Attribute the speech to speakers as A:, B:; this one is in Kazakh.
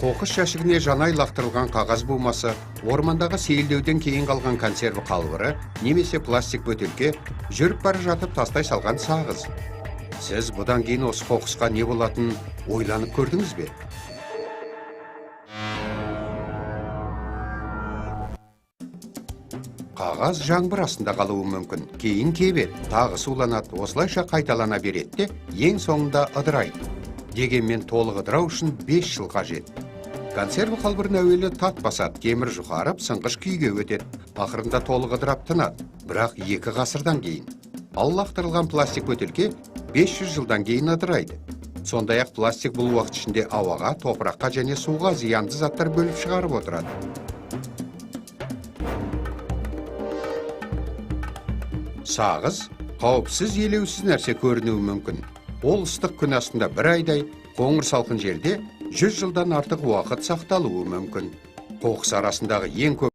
A: Қоқыс жәшігіне жанай лақтырылған қағаз бумасы, ормандағы сейілдеуден кейін қалған консерві қалбыры немесе пластик бөтелке, жүріп бара жатып тастай салған сағыз. Сіз бұдан кейін осы қоқысқа не болатынын ойланып көрдіңіз бе? Қағаз жаңбыр астында қалуы мүмкін. Кейін кебеді, тағы суланады, осылайша қайталана береді де, ең соңында ыдырайды. Дегенмен толық ыдырау үшін 5 жыл қажет. Консерві қалбырын әуелі тат басады, темір жұқарып, сынғыш күйге өтеді. Ақырында толық ыдырап тынады, бірақ 2 ғасырдан кейін. Ал лақтырылған пластик бөтелке 500 жылдан кейін ыдырайды. Сондай-ақ пластик бұл уақыт ішінде ауаға, топыраққа және суға зиянды заттар бөліп шығарып отырады. Сағыз қауіпсіз, елеусіз нәрсе көрінуі мүмкін. Ол ыстық күн астында бір айдай, қоңыр салқын жерде 100 жылдан артық уақыт сақталуы мүмкін. Қоқыс арасындағы ең көп